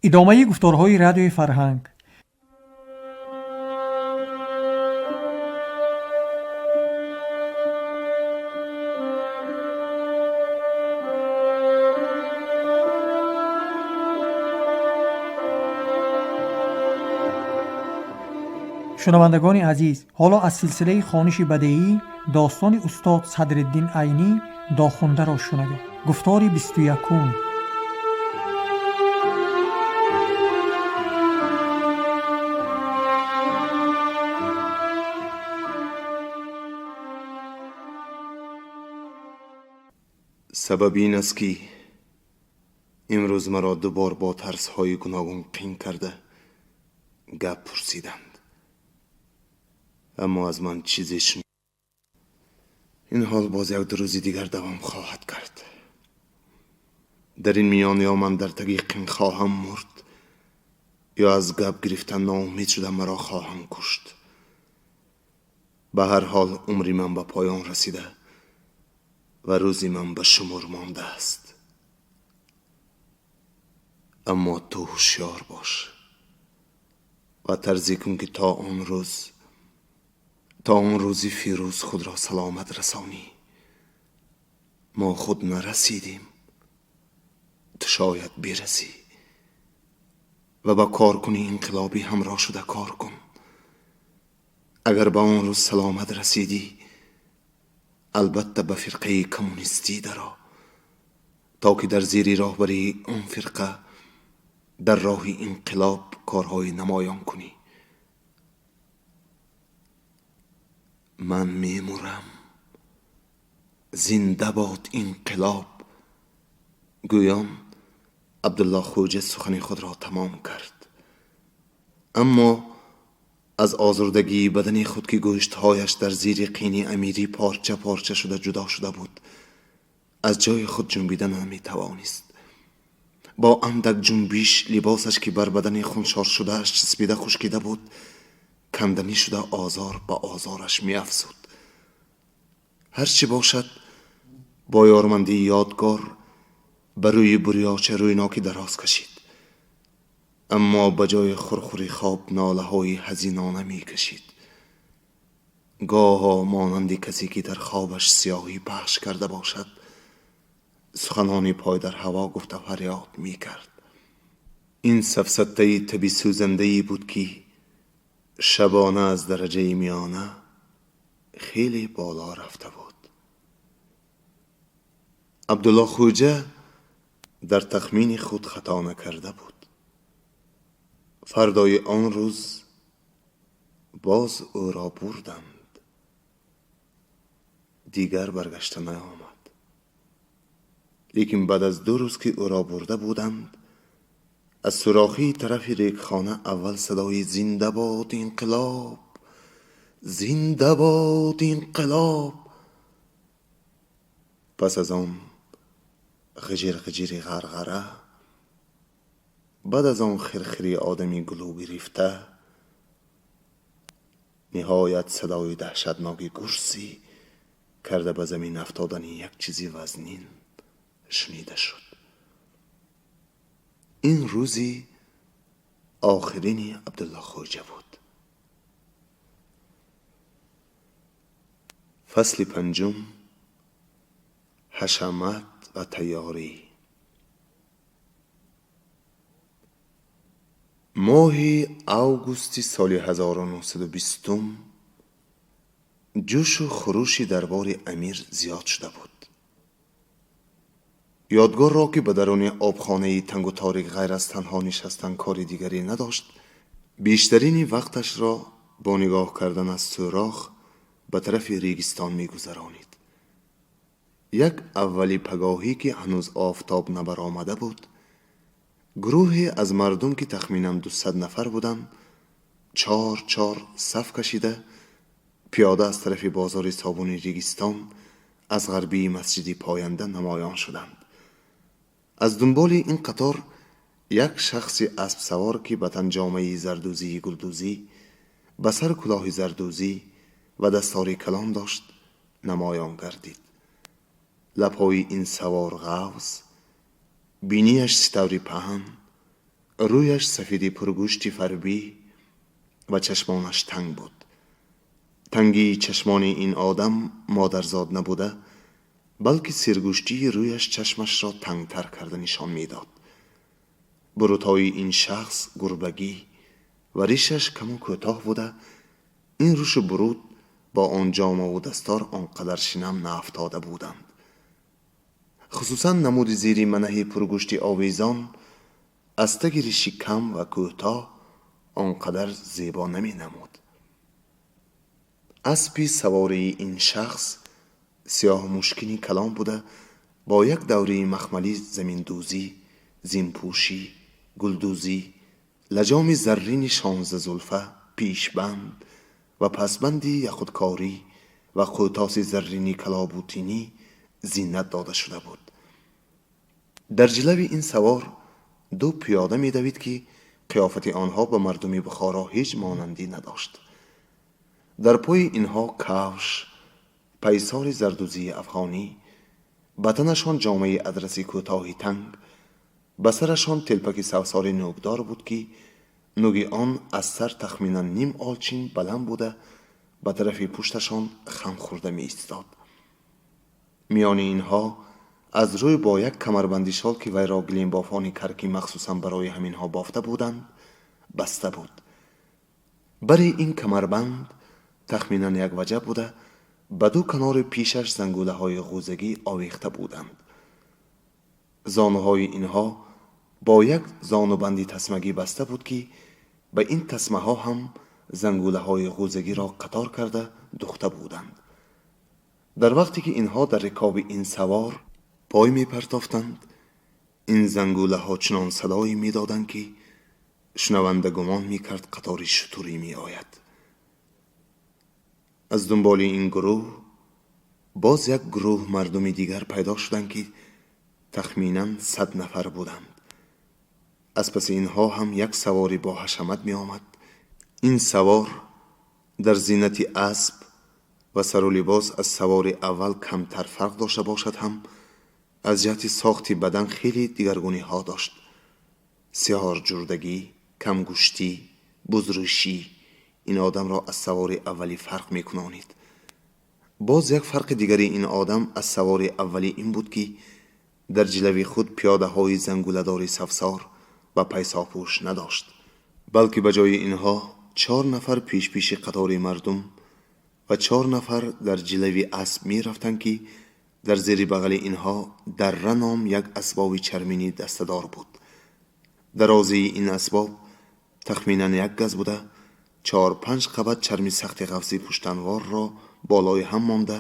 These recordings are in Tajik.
Идомаи гуфторҳои Радиои Фарҳанг. Шунавандагони азиз, ҳоло аз силсилаи хониши бадеӣ достони устод Садриддин Айнӣ «Дохундаро» шунавед. Гуфтори 21-ум. Сабаб ин аст, ки имрӯз маро ду бор бо тарзҳои гуногун қин карда гап пурсиданд, аммо аз ман чизе шунид. Ин ҳол боз як ду рӯзи дигар давом хоҳад кард. Дар ин миён ё ман дар таги қин хоҳам мурд, ё аз гап гирифтан ноумед шуда маро хоҳам кушт. Ба ҳар ҳол, умри ман ба поён расида ва рӯзи ман ба шумор мондааст. Аммо ту ҳушёр бош ва тарзе кун, ки то он рӯзи фирӯз худро саломат расонӣ. Мо худ нарасидем, ту шояд бирасӣ ва ба коркуни инқилобӣ ҳамроҳ шуда кор кун. Агар ба он рӯз саломат расидӣ, албатта ба фирқаи коммунистӣ даро, то ки дар зери роҳбарии он фирқа дар роҳи инқилоб корҳои намоён кунӣ. Ман мемурам, зинда бод инқилоб! Гӯён Абдулло Хӯҷа сухани худро тамом кард, аммо аз озурдагии бадани худ, ки гӯштҳояш дар зири қини амирӣ порча порча шуда ҷудо шуда буд, аз ҷои худ ҷунбида наметавонист. Бо андак ҷунбиш либосаш, ки бар бадани хуншоршудааш часпида хушкида буд, канданӣ шуда озор ба озораш меафзуд. Ҳарчи бошад, бо ёрмандии Ёдгор ба рӯи бурёча рӯйнокӣ дароз кашид, аммо ба ҷои хурхури хоб нолаҳои ҳазинона мекашид. Гоҳо монанди касе, ки дар хобаш сиёҳӣ пахш карда бошад, суханони пой дар ҳаво гуфта фарёд мекард. Ин сафсатаи таби сӯзандае буд, ки шабона аз дараҷаи миёна хеле боло рафта буд. Абдулло Хӯҷа дар тахмини худ хато накарда буд. Фардои он рӯз боз ӯро бурданд. Дигар баргашта наомад. Лекин баъд аз 2 рӯз, ки ӯро бурда буданд, аз сурохии тарафи регхона аввал садои «Зинда бод инқилоб, зинда бод инқилоб», пас аз он ғиҷир ғиҷири ғарғара, баъд аз он хирхири одами гулӯ гирифта, ниҳоят садои даҳшатноки гурси карда ба замин афтодани як чизи вазнин шунида шуд. Ин рӯзи охирини Абдулло Хоҷа буд. Фасли панҷум. Ҳашамат ва тайёрӣ. Моҳи августи соли 1920 ҷӯшу хурӯши дарбори амир зиёд шуда буд. Ёдгорро, ки ба даруни обхонаи тангу торик ғайр аз танҳо нишастан кори дигаре надошт, бештарини вақташро бо нигоҳ кардан аз сӯрох ба тарафи регистон мегузаронид. Як аввали пагоҳӣ, ки ҳанӯз офтоб набаромада буд, гурӯҳе аз мардум, ки тахминан 200 нафар буданд, чор чор саф кашида пиёда аз тарафи бозори собуни регистон аз ғарбии масҷиди поянда намоён шуданд. Аз дунболи ин қатор як шахси аспсавор, ки ба тан ҷомаи зардӯзии гулдӯзӣ, ба сар кулоҳи зардӯзӣ ва дастори калон дошт, намоён гардид. Лабҳои ин савор ғафз, бинияш ситаври паҳн. Рӯяш сафеди пургӯшти фарбӣ ва чашмонаш танг буд. Тангии чашмони ин одам модарзод набуда, балки сиргӯштии рӯяш чашмашро тангтар карда нишон медод. Бурутҳои ин шахс гурбагӣ ва ришаш каму кӯтоҳ буда, ин рушу бурут бо он ҷомаву дастор он қадар шинам наафтода буданд. Хусусан намуди зири манаҳи пургӯшти овезон аз таги риши кам ва кӯтоҳ он қадар зебо наменамуд. Аспи савории ин шахс сиёҳмушкини калон буда, бо як даврии махмалӣ заминдӯзӣ, зинпӯшӣ, гулдӯзӣ, лаҷоми заррини шонздазулфа, пешбанд ва пасбанди яхудкорӣ ва қӯтоси заррини калобутинӣ зинат дода шуда буд. Дар ҷилави ин савор ду пиёда медавид, ки қиёфати онҳо ба мардуми Бухоро ҳеҷ монандӣ надошт. Дар пои инҳо кавш, пайсори зардӯзии афғонӣ, ба танашон ҷомаи адраси кӯтоҳи танг, ба сарашон телпаки савсори нӯгдор буд, ки нӯги он аз сар тахминан ним олчин баланд буда, ба тарафи пушташон хам хӯрда меистод. Миёни инҳо аз рӯй бо як камарбанди шол, ки вайро гилембофони каркӣ махсусан барои ҳаминҳо бофта буданд, баста буд. Бари ин камарбанд тахминан як ваҷаб буда, ба ду канори пешаш зангулаҳои ғӯзагӣ овехта буданд. Зонуҳои инҳо бо як зонубанди тасмагӣ баста буд, ки ба ин тасмаҳо ҳам зангулаҳои ғӯзагиро қатор карда духта буданд. Дар вақте ки инҳо дар рикоби ин савор пой мепартофтанд, ин зангулаҳо чунон садое медоданд, ки шунаванда гумон мекард қатори шутурӣ меояд. Аз дунболи ин гурӯҳ боз як гурӯҳ мардуми дигар пайдо шуданд, ки тахминан 100 нафар буданд. Аз паси инҳо ҳам як савори бо ҳашамат меомад. Ин савор дар зинати асб ва сару либос аз савори аввал камтар фарқ дошта бошад ҳам, аз ҷиҳати сохти бадан хеле дигаргуниҳо дошт. Сиҳорҷурдагӣ, камгӯштӣ, бузрӯшӣ ин одамро аз савори аввалӣ фарқ мекунонид. Боз як фарқи дигари ин одам аз савори аввалӣ ин буд, ки дар ҷилави худ пиёдаҳои зангуладори савсор ва пайсопӯш надошт, балки ба ҷои инҳо чор нафар пешпеши қатори мардум ва чор нафар дар ҷилави асб мерафтанд, ки дар зери бағали инҳо дарра ном як асбоби чармини дастадор буд. Дарозии ин асбоб тахминан як газ буда, чор-панҷ қабат чарми сахти ғафзи пуштанворро болои ҳам монда,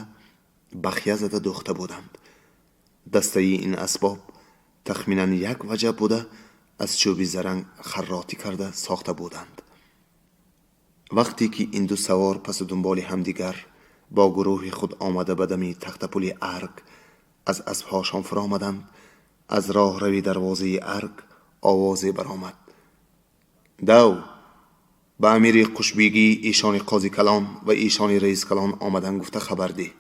бахя зада дӯхта буданд. Дастаи ин асбоб тахминан як ваҷаб буда, аз чӯби заранг харротӣ карда сохта буданд. Вақте ки ин ду савор пасу дунболи ҳамдигар бо гурӯҳи худ омада, ба дами тахтапули арг аз аспҳошон фуромаданд, аз роҳрави дарвозаи арг овозе баромад: «Дав, ба амири Қушбигӣ эшони қози калон ва эшони раис калон омадан гуфта хабар деҳ».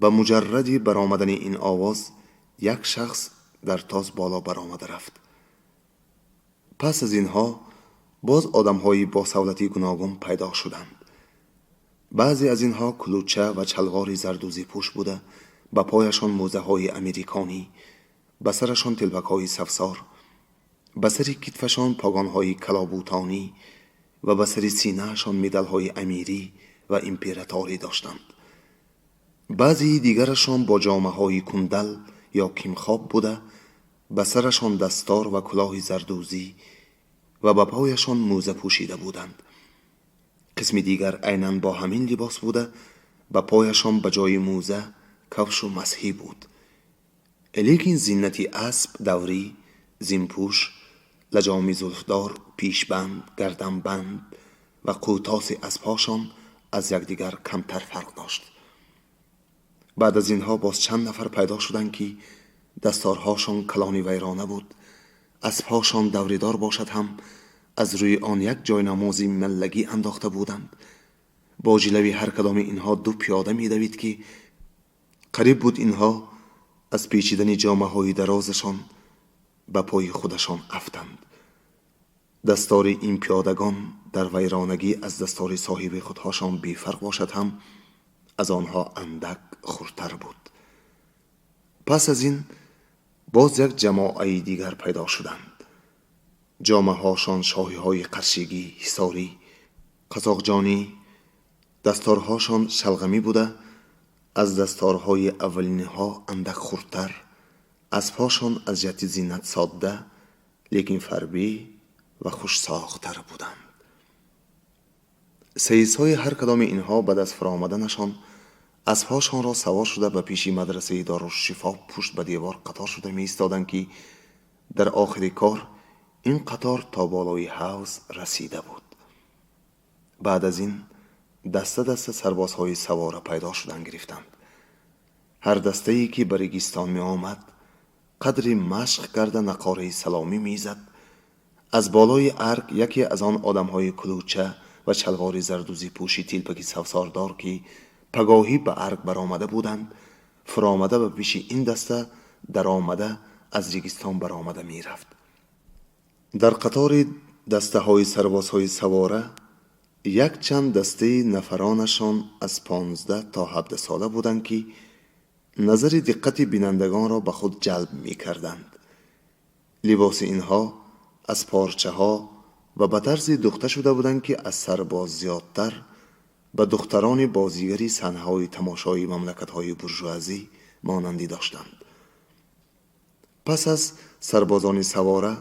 Ба муҷарради баромадани ин овоз як шахс дар тоз боло баромада рафт. Пас аз инҳо боз одамҳои босавлати гуногун пайдо шуданд. Баъзе аз инҳо кулуча ва чалғори зардӯзипӯш буда, ба пояшон мӯзаҳои америконӣ, ба сарашон телпакҳои савсор, ба сари китфашон погонҳои калобутонӣ ва ба сари синаашон медалҳои амирӣ ва императорӣ доштанд. Баъзеи дигарашон бо ҷомаҳои кундал ё кимхоб буда, ба сарашон дастор ва кулоҳи зардӯзӣ ва ба пояшон мӯза пӯшида буданд. Қисми дигар айнан бо ҳамин либос буда, ба пояшон ба ҷои мӯза кавшу масҳӣ буд. Лекин зинати асб, даврӣ, зинпӯш, лаҷоми зулфдор, пешбанд, гарданбанд ва қӯтоси аспҳошон аз якдигар камтар фарқ дошт. Баъд аз инҳо боз чанд нафар пайдо шуданд, ки дасторҳошон калони вайрона буд, аспҳошон давридор бошад ҳам, аз рӯи он як ҷойнамози маллагӣ андохта буданд. Бо ҷилави ҳар кадоми инҳо ду пиёда медавид, ки қариб буд инҳо аз печидани ҷомаҳои дарозашон Ба пои худашон афтанд. Дастори ин пиёдагон дар вайронагӣ аз дастори соҳиби худҳошон бефарқ бошад ҳам, аз онҳо андак хурдтар буд. Пас аз ин боз як ҷамоаи дигар пайдо шуданд. Ҷомаҳошон шоҳиҳои қаршигӣ, ҳисорӣ, қазоқҷонӣ, дасторҳошон шалғамӣ буда, аз дасторҳои аввалинҳо андак хурдтар, аспҳошон аз ҷиҳати зинат содда, лекин фарбӣ ва хушсохтар буданд. Саисҳои ҳар кадоми инҳо баъд аз фаромаданашон аспҳошонро савор шуда, ба пеши мадрасаи Дорушшифо пушт ба девор қатор шуда меистоданд, ки дар охири кор ин қатор то болои ҳавз расида буд. Баъд аз ин даста даста сарбозҳои савора пайдо шудан гирифтанд. Ҳар дастае ки ба регистон меомад, қадри машқ карда, нақораи саломӣ мезад. Аз болои арк яке аз он одамҳои кулуча ва чалвори зардузипӯши тилпаки савсордор, ки пагоҳӣ ба арк баромада буданд, фуромада, ба пеши ин даста даромада, аз регистон баромада мерафт. Дар қатори дастаҳои сарбозҳои савора якчанд дастаи нафаронашон аз 15 то 17 сола буданд, ки назари диққати бинандагонро ба худ ҷалб мекарданд. Либоси инҳо аз порчаҳо ва ба тарзе духта шуда буданд, ки аз сарбоз зиёдтар ба духтарони бозигари саҳнаҳои тамошои мамлакатҳои буржуазӣ монандӣ доштанд. Пас аз сарбозони савора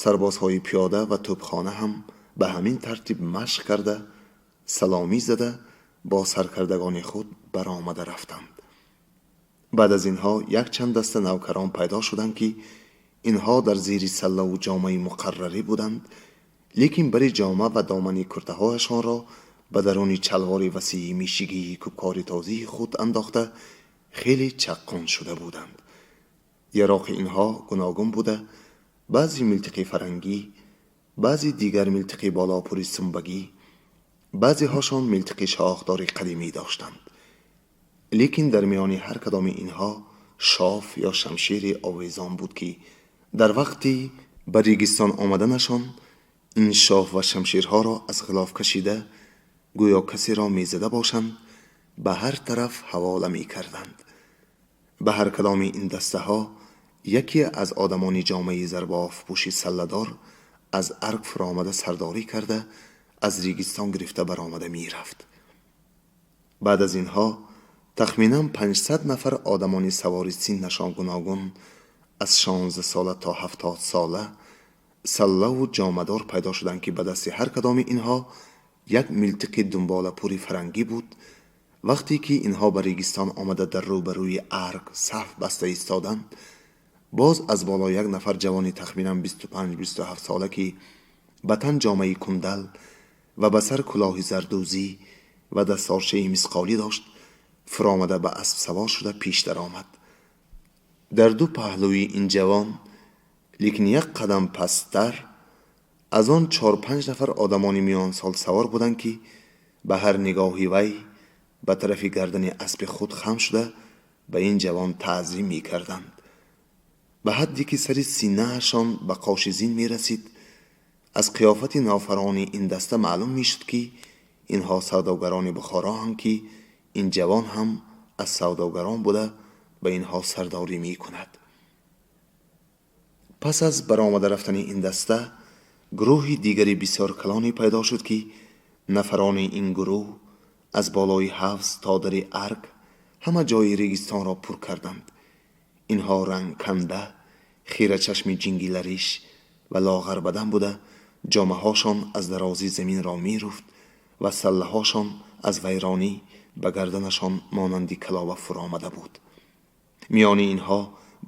сарбозҳои пиёда ва тӯбхона ҳам ба ҳамин тартиб машқ карда, саломӣ зада, бо саркардагони худ баромада рафтанд. Баъд аз инҳо якчанд даста навкарон пайдо шуданд, ки инҳо дар зери саллаву ҷомаи муқаррарӣ буданд, лекин бари ҷома ва домани куртаҳояшонро ба даруни чалвори васеи мишигии кӯбкори тозии худ андохта, хеле чаққон шуда буданд. Яроқи инҳо гуногун буда, баъзи милтиқи фарангӣ, баъзи дигар милтиқи болопури сумбагӣ, баъзеҳошон милтиқи шохдори қадимӣ доштанд. Лекин дар миёни ҳар кадоми инҳо шоф ё шамшери овезон буд, ки дар вақти ба регистон омаданашон ин шоф ва шамшерҳоро аз ғилоф кашида, гӯё касеро мезада бошанд, ба ҳар тараф ҳавола мекарданд. Ба ҳар кадоми ин дастаҳо яке аз одамони ҷомаи зарбофпӯши салладор аз арк фуромада, сардорӣ карда, аз регистон гирифта баромада мерафт. Баъд аз инҳо тахминан 500 нафар одамони савори синнашон гуногун аз 16 сола то 70 сола саллаву ҷомадор пайдо шуданд, ки ба дасти ҳар кадоми инҳо як милтиқи думболапури фарангӣ буд. Вақте ки инҳо ба регистон омада, дар рӯбарӯи арк саф баста истоданд, боз аз боло як нафар ҷавони тахминан 25-27 сола, ки ба тан ҷомаи кундал ва ба сар кулоҳи зардӯзӣ ва дасторчаи мисқолӣ дошт, фуромада, ба асп савор шуда, пеш даромад. Дар ду паҳлӯи ин ҷавон, лекин як қадам пасттар аз он, чор-панҷ нафар одамони миёнсол савор буданд, ки ба ҳар нигоҳи вай ба тарафи гардани аспи худ хам шуда, ба ин ҷавон таъзим мекарданд, ба ҳадде ки сари синаашон ба қоши зин мерасид. Аз қиёфати нафарони ин даста маълум мешуд, ки инҳо савдогарони Бухороанд, ки ин ҷавон ҳам аз савдогарон буда, ба инҳо сардорӣ мекунад. Пас аз баромада рафтани ин даста гурӯҳи дигари бисёр калоне пайдо шуд, ки нафарони ин гурӯҳ аз болои ҳавз то дари арк ҳама ҷои регистонро пур карданд. Инҳо рангканда, хирачашми ҷингилариш ва лоғарбадан буда, ҷомаҳошон аз дарозӣ заминро меруфт ва саллаҳошон аз вайронӣ ба гарданашон монанди калова фуромада буд. Миёни инҳо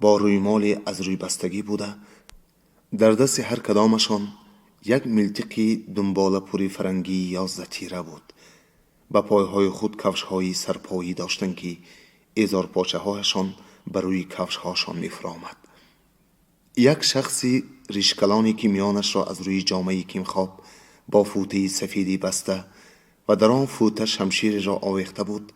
бо рӯймоле аз рӯйбастагӣ буда, дар дасти ҳар кадомашон як милтиқи думболапури фарангии 11 тира буд. Ба пойҳои худ кафшҳои сарпоӣ доштанд, ки эзорпочаҳояшон ба рӯи кафшҳошон мефуромад. Як шахси ришкалоне, ки миёнашро аз рӯи ҷомаи кимхоб бо футаи сафеди баста ва дар он фута шамшереро овехта буд,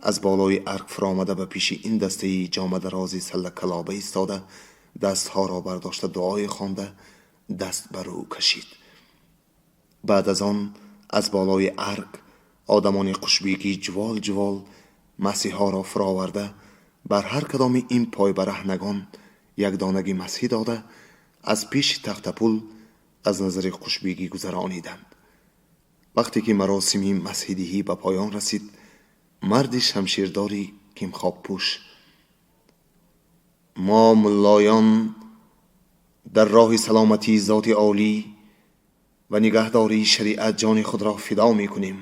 аз болои арк фуромада, ба пеши ин дастаи ҷомадарози саллакалоба истода. Дастҳоро бардошта, дуое хонда, даст бар ӯ кашид. Баъд аз он аз болои арг одамони қушбегӣ ҷувол ҷувол масиҳҳоро фуроварда, бар ҳар кадоми ин пойбараҳнагон якдонаги масҳӣ дода, аз пеши тахтапул аз назари қушбегӣ гузарониданд. Вақте ки маросими масҳидиҳӣ ба поён расид, марди шамшердори кимхобпӯш: «Мо муллоён дар роҳи саломатии зоти олӣ ва нигаҳдории шариат ҷони худро фидо мекунем.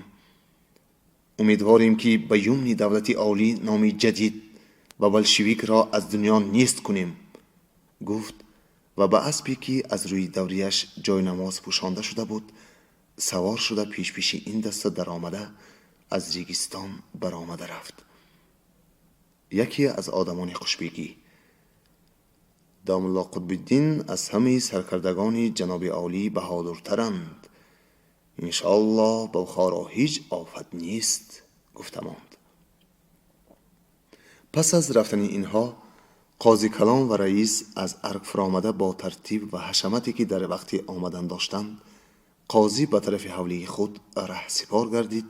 Умедворем, ки ба юмни давлати олӣ номи ҷадид ва болшевикро аз дунё нест кунем», гуфт ва ба аспе, ки аз рӯи даврияш ҷойнамоз пӯшонда шуда буд, савор шуда, пешпеши ин даста даромада, аз регистон баромада рафт. Яке аз одамони қушбегӣ: «Домулло Қутбиддин аз ҳамаи саркардагони ҷаноби олӣ баҳодуртаранд. Иншоаллоҳ, ба Бухоро ҳеҷ офат нест», гуфта монд. Пас аз рафтани инҳо қози калон ва раис аз арг фуромада, бо тартиб ва ҳашамате, ки дар вақти омадан доштанд, қозӣ ба тарафи ҳавлии худ раҳсипор гардид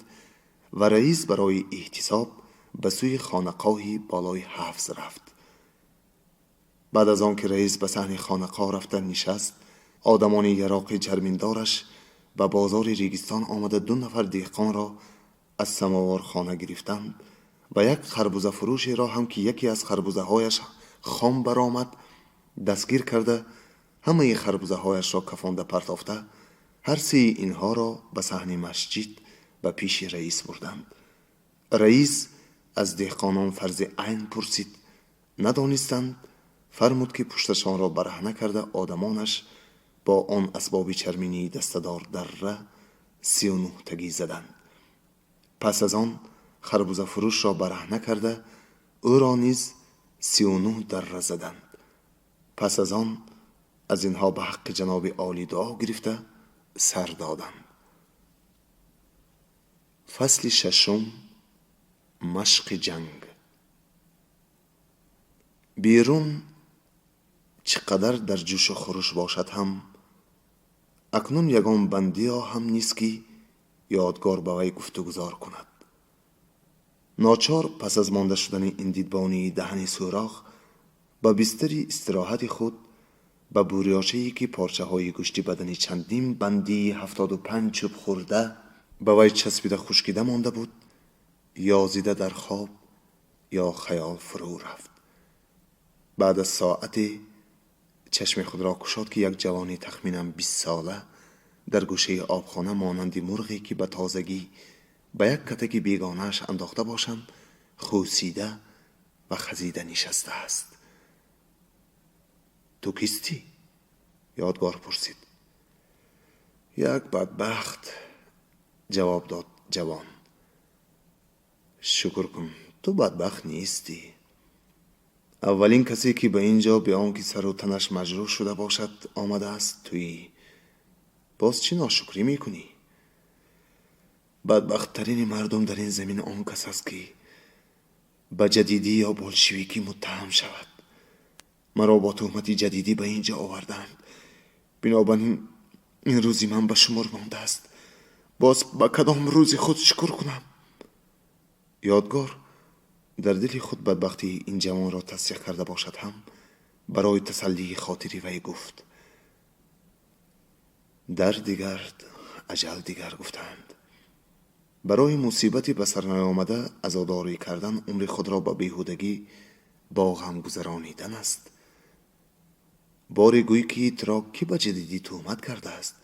ва раис барои эҳтисоб ба сӯи хонақоҳи болои ҳавз рафт. Баъд аз он ки раис ба саҳни хонақоҳ рафта нишаст, одамони яроқи чарминдораш ба бозори регистон омада, ду нафар деҳқонро аз самоворхона гирифтанд ва як харбузафурӯшеро ҳам, ки яке аз харбузаҳояш хом баромад, дастгир карда, ҳамаи харбузаҳояшро кафонда партофта, ҳар сеи инҳоро ба саҳни масҷид ба пеши раис бурданд. Раис аз деҳқонон фарзи айн пурсид, надонистанд. Фармуд, ки пушташонро бараҳна карда, одамонаш бо он асбоби чарминии дастадор дарра 39 тагӣ заданд. Пас аз он харбузафурӯшро бараҳна карда, ӯро низ 39 дарра заданд. Пас аз он аз инҳо ба ҳаққи ҷаноби олӣ дуо гирифта, сар доданд. Фасли шашум. Машқи ҷанг. Берун чӣ қадар дар ҷӯшу хуруш бошад ҳам, акнун ягон бандиро ҳам нест, ки Ёдгор ба вай гуфтугузор кунад. Ночор пас аз монда шудани ин дидбонии даҳани сӯрох, ба бистари истироҳати худ, ба бурёчае, ки порчаҳои гӯшти бадани чандин бандии 75 чӯб хӯрда ба вай часпида хушкида монда буд, ёзида, дар хоб ё хаёл фурӯ рафт. Баъд аз соате чашми худро кушод, ки як ҷавони тахминан 20сола дар гӯшаи обхона, монанди мурғе, ки ба тозагӣ ба як катаки бегонааш андохта бошанд, хусида ва хазида нишастааст. «Ту кистӣ?» Ёдгор пурсид. «Як бадбахт», ҷавоб дод ҷавон. «Шукр кун, ту бадбахт нестӣ. Аввалин касе, ки ба ин ҷо бе он ки сару танаш маҷрӯҳ шуда бошад, омадааст, туӣ. Боз чӣ ношукрӣ мекунӣ? Бадбахттарини мардум дар ин замин он кас аст, ки ба ҷадидӣ ё болшевикӣ муттаҳам шавад. Маро бо туҳмати ҷадидӣ ба ин ҷо овардаанд. Бинобар ин ин рӯзи ман ба шумор мондааст. Боз ба кадом рӯзи худ шукр кунам?» Ёдгор дар дили худ бадбахтии ин ҷавонро тасдиқ карда бошад ҳам, барои тасаллии хотири вай гуфт: «Дар дигар, аҷал дигар, гуфтаанд. Барои мусибати ба сар наомада азодорӣ кардан умри худро ба беҳудагӣ бо ғам гузаронидан аст. Боре гӯй, ки туро кӣ ба ҷадидӣ туҳмат кардааст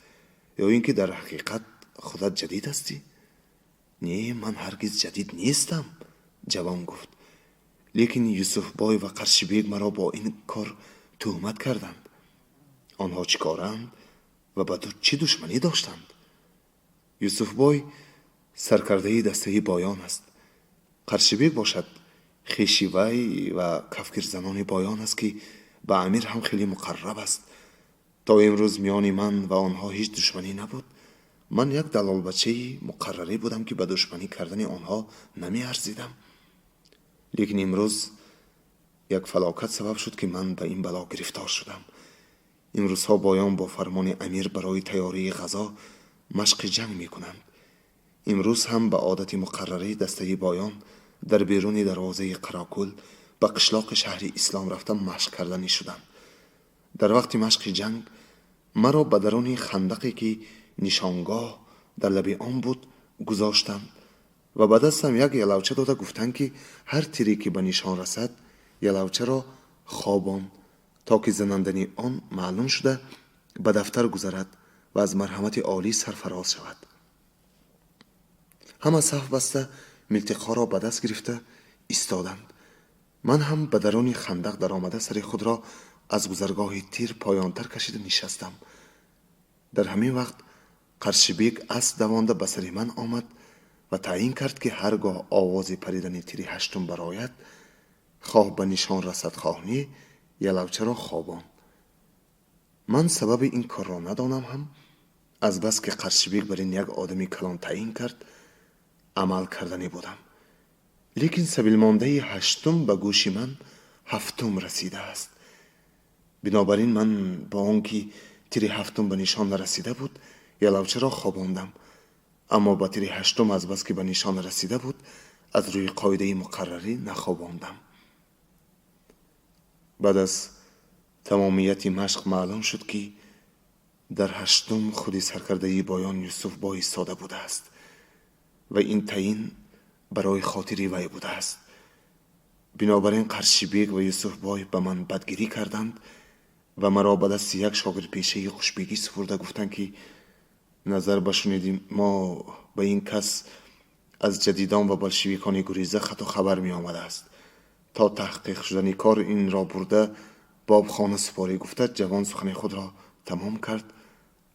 ё ин ки дар ҳақиқат худат ҷадид ҳастӣ?» «Не, ман ҳаргиз ҷадид нестам», ҷавон гуфт. «Лекин Юсуфбой ва Қаршибек маро бо ин кор туҳмат карданд». «Онҳо чӣ коранд ва ба ту чӣ душманӣ доштанд?» «Юсуфбой саркардаи дастаи боён аст. Қаршибек бошад, хеши вай ва кафгирзанони боён аст, ки ба амир ҳам хеле муқарраб аст. То имрӯз миёни ман ва онҳо ҳеҷ душманӣ набуд. Ман як далолбачаи муқаррарӣ будам, ки ба душманӣ кардани онҳо намеарзидам. Лекин имрӯз Як фалокат сабаб шуд, ки ман ба ин бало гирифтор шудам. Имрӯзҳо боён бо фармони амир барои тайёрии ғазо машқи ҷанг мекунанд. Имрӯз ҳам ба одати муқаррарӣ дастаи боён дар беруни дарвозаи Қарокӯл ба қишлоқи шаҳри Ислом рафта машқ карданӣ шуданд. Дар вақти машқи ҷанг маро ба даруни хандақе, ки нишонгоҳ дар лаби он буд, гузоштанд ва ба дастам як ялавча дода гуфтанд, ки ҳар тире ки ба нишон расад, ялавчаро хобон, то ки занандани он маълум шуда ба дафтар гузарад ва аз марҳамати олӣ сарфароз шавад. Ҳама саф баста милтиқҳоро ба даст гирифта истоданд. Ман ҳам ба даруни хандақ даромада, сари худро аз гузаргоҳи тир поёнтар кашида нишастам. Дар ҳамин вақт Қаршибек асп давонда ба сари ман омад ва таъйин кард, ки ҳар гоҳ овози паридани тири ҳаштум барояд, хоҳ ба нишон расад, хоҳ не, ялавчаро хобон. Ман сабаби ин корро надонам ҳам, азбаски Қаршибек бар ин як одами калон таъйин кард, амал карданӣ будам. Лекин сабилмондаи ҳаштум ба гӯши ман ҳафтум расидааст. Бинобар ин ман бо он ки тири ҳафтум ба нишон нарасида буд, ялавчаро хобондам, аммо ба тири ҳаштум, азбаски ба нишон расида буд, аз рӯи қоидаи муқаррарӣ нахобондам. Баъд аз тамомияти машқ маълум шуд, ки дар ҳаштум худи саркардаи боён Юсуфбой истода будааст ва ин таъйин барои хотири вай будааст. Бинобар ин Қаршибек ва Юсуфбой ба ман бадгирӣ карданд ва маро ба дасти як шогирдпешаи хушбегӣ супурда гуфтанд, ки назар ба шунидим мо ба ин кас аз ҷадидон ва болшевикони гуреза хату хабар меомадааст. То таҳқиқ шудани кор инро бурда ба обхона супорӣ. Гуфта, ҷавон сухани худро тамом кард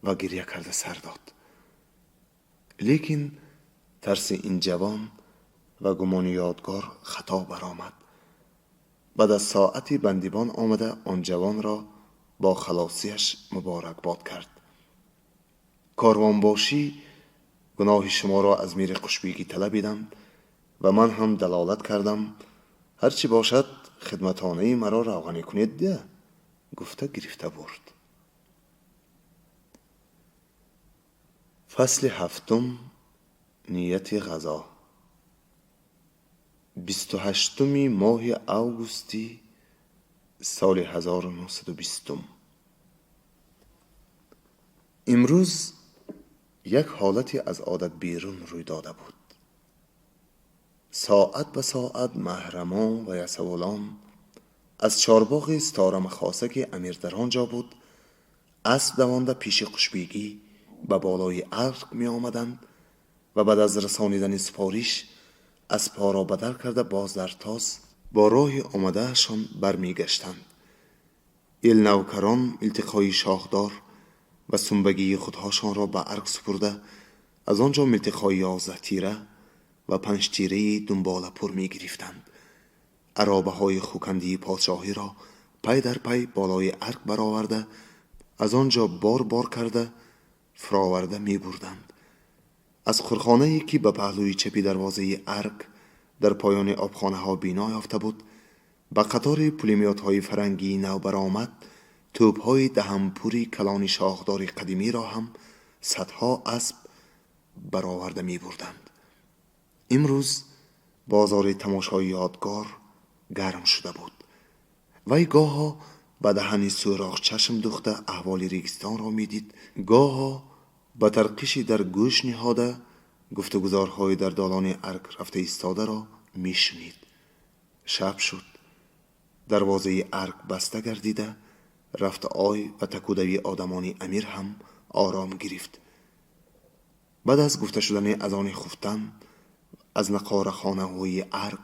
ва гирья карда сар дод. Лекин тарси ин ҷавон ва гумони Ёдгор хато баромад. Баъд аз соати бандибон омада он ҷавонро бо халосияш муборакбод кард. Корвонбошӣ гуноҳи шуморо аз мири Қушбегӣ талабиданд ва ман ҳам далолат кардам. Ҳар чӣ бошад, хидматонаи маро равғанӣ кунед да, гуфта гирифта бурд. Фасли ҳафтум. Нияти ғазо. 28-уми моҳи августи соли 1920. Имрӯз як ҳолате аз одат берун рӯй дода буд. Соат ба соат маҳрамон ва ясавулон аз чорбоғи ситора-махоса, ки амир дар он ҷо буд, асп давонда пеши Қушбегӣ ба болои арк меомаданд ва баъд аз расонидани супориш аспҳоро бадал карда, боз дар тоз бо роҳи омадаашон бармегаштанд. Элнавкарон милтиқҳои шохдор ва сумбагии худҳошонро ба арк супурда, аз он ҷо милтиқҳои 11 тира ва 5 тираи дунболапур мегирифтанд. Аробаҳои хукандии подшоҳиро пай дар пай болои арк бароварда, аз он ҷо бор бор карда фуроварда мебурданд. Аз қурхонае, ки ба паҳлӯи чапи дарвозаи арк дар поёни обхонаҳо бино ёфта буд, ба қатори пулемётҳои фарангии навбаромад тӯбҳои даҳанпури калони шохдори қадимиро ҳам садҳо асп бароварда мебурданд. Имрӯз бозори тамошои Ёдгор гарм шуда буд. Вай гоҳо ба даҳани сӯрох чашм духта аҳволи регистонро медид, гоҳо ба тарқиши дар гӯш ниҳода гуфтугузорҳои дар долони арк рафта истодаро мешунид. Шаб шуд. Дарвозаи арк баста гардида, рафт ой ва такудави одамони амир ҳам ором гирифт. Баъд аз гуфта шудани азони хуфтан, аз нақорахонаҳои арк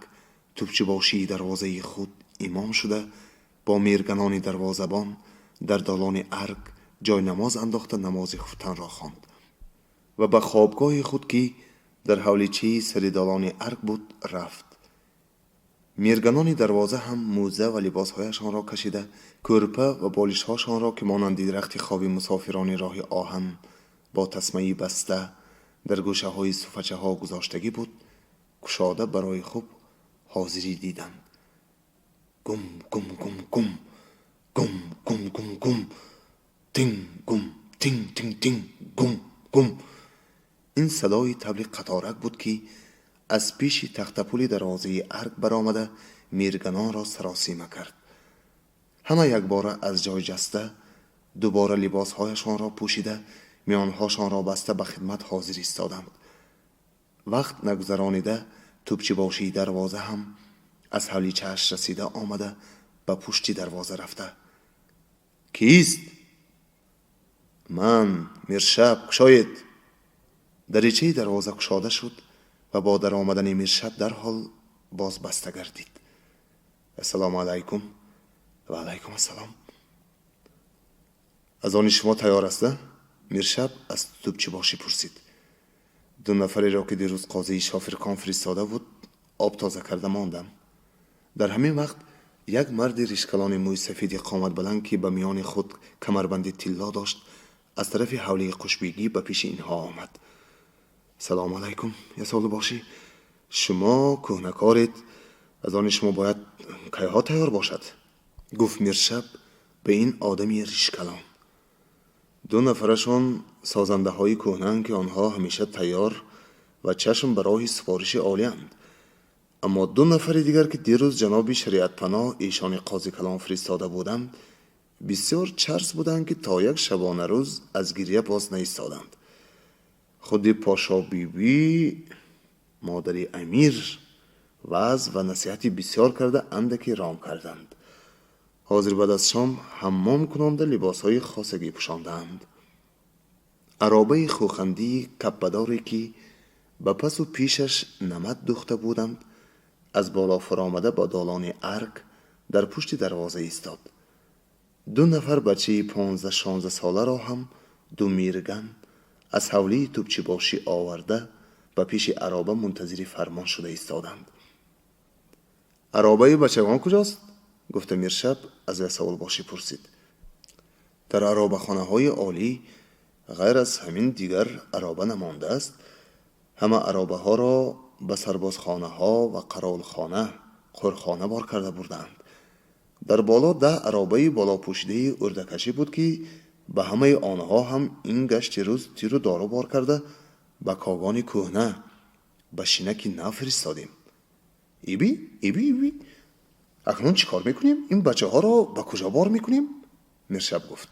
тӯбчибошии дарвозаи худ имом шуда, бо мирганони дарвозабон дар долони арк ҷой намоз андохта, намози хуфтанро хонд ва ба хобгоҳи худ, ки дар ҳавличаи сари долони арк буд, рафт. Мирганони дарвоза ҳам мӯза ва либосҳояшонро кашида, кӯрпа ва болишҳошонро, ки монанди рахти хоби мусофирони роҳи оҳан бо тасмаи баста дар гӯшаҳои суфачаҳо гузоштагӣ буд, кушода барои хуб ҳозирӣ диданд. Гум гум гум гум, гум гум гум гум, тинг гум, тинг тинг тинг, гум гум. Ин садои табли қаторак буд, ки аз пеши тахтапули дарвозаи арг баромада, мирганонро саросима кард. Ҳама якбора аз ҷой ҷаста, дубора либосҳояшонро пӯшида, миёнҳошонро баста, ба хидмат ҳозир истоданд. Вақт нагузаронида, тӯбчибошии дарвоза ҳам аз ҳавличааш расида омада, ба пушти дарвоза рафта: «Кист?» «Ман, Миршаб, кушоед». Даричаи дарвоза кушода шуд ва бо даромадани Миршаб дарҳол боз баста гардид. «Ассалому алайкум». «Ва алайкум ассалом». «Аз они шумо тайёр аст?» Миршаб аз тӯбчибошӣ пурсид. «Ду нафареро, ки дирӯз қозии Шофиркон фиристода буд, об тоза карда мондам». Дар ҳамин вақт як марди ришкалони мӯйсафеди қоматбаланд, ки ба миёни худ камарбанди тилло дошт, аз тарафи ҳавлии Қушбегӣ ба пеши инҳо омад. «Салому алайкум, ясовулбошӣ, шумо кӯҳнакоред, аз они шумо бояд кайҳо тайёр бошад?» гуфт Миршаб ба ин одами ришкалон. «Ду нафарашон созандаҳои кӯҳнаанд, ки онҳо ҳамеша тайёр ва чашм ба роҳи супориши олиянд. Аммо ду нафари дигар, ки дирӯз ҷаноби шариатпаноҳ эшони қози калон фиристода буданд, бисёр чарс буданд, ки то як шабонарӯз аз гирья боз наистоданд. Худи Пошобибӣ, модари амир, ваъз ва насиҳати бисёр карда, андаке ром карданд. Ҳозир баъд аз шом ҳаммом кунонда, либосҳои хосагӣ пӯшондаанд. Аробаи хӯхандии каппадоре, ки ба пасу пешаш намат дӯхта буданд, аз боло фуромада, ба долони арг дар пушти дарвоза истод. Ду нафар бачаи 15-16 соларо ҳам ду мирган аз ҳавлии тӯбчибошӣ оварда, ба пеши ароба мунтазири фармон шуда истоданд. «Аробаи бачагон куҷост?» гуфта Миршаб аз ясовулбошӣ пурсид. «Дар аробахонаҳои олӣ ғайр аз ҳамин дигар ароба намондааст. Ҳама аробаҳоро ба сарбозхонаҳо ва қаровулхона, қӯрхона бор карда бурдаанд. Дар боло 10 аробаи болопӯшидаи ӯрдакашӣ буд, ки ба ҳамаи онҳо ҳам ин гашти рӯз тиру дору бор карда, ба когони кӯҳна, ба шинаки нав фиристодем. Иби, иби, иби, акнун чӣ кор мекунем? Ин бачаҳоро ба куҷо бор мекунем?» Миршаб гуфт.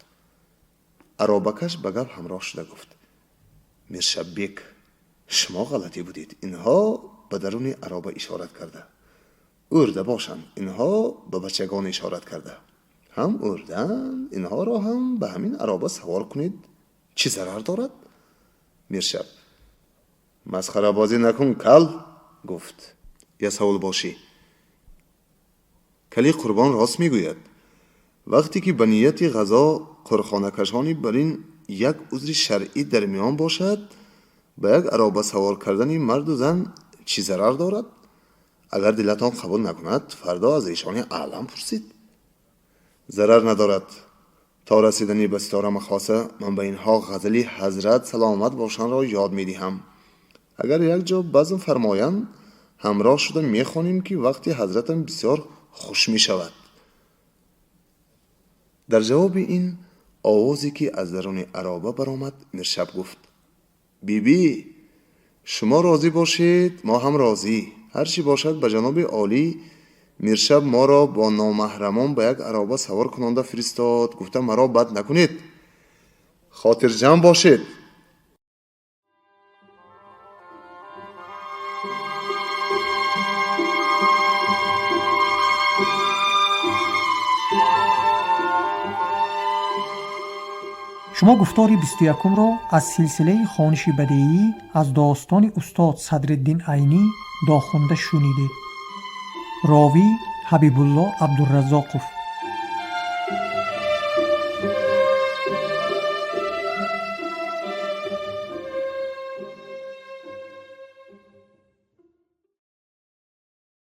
Аробакаш ба гап ҳамроҳ шуда гуфт: «Миршаббек, шумо ғалатӣ будед. Инҳо, ба даруни ароба ишорат карда, ӯрда бошанд, инҳо, ба бачагон ишорат карда, ҳам ӯрдаанд. Инҳоро ҳам ба ҳамин ароба савор кунед, чӣ зарар дорад?» Миршаб: «Масхарабозӣ накун, кал», гуфт. Ясовулбошӣ: «Кали Қурбон рост мегӯяд. Вақте ки ба нияти ғазо қурхонакашони бар ин як узри шаръӣ дар миён бошад, ба як ароба савор кардани марду зан чӣ зарар дорад? Агар дилатон қабул накунад, фардо аз эшони аълам пурсид. Зарар надорад. То расидани ба Ситора Махоса ман ба инҳо ғазали ҳазрат саломат бошандро ёд медиҳам. Агар як ҷо базм фармоянд, ҳамроҳ шуда мехонем, ки вақти ҳазратам бисёр хуш мешавад». Дар ҷавоби ин овозе, ки аз даруни ароба баромад, Миршаб гуфт: «Бибӣ, шумо розӣ бошед, мо ҳам розӣ. Ҳар чӣ бошад, ба ҷаноби олӣ Миршаб моро бо номаҳрамон ба як ароба савор кунонда фиристод, гуфта маро бад накунед. Хотирҷамъ бошед». Шумо гуфтори 21-умро аз силсилаи хониши бадеӣ аз достони устод Садриддин Айнӣ Дохунда шунидед. Ровӣ Ҳабибулло Абдураззоқов.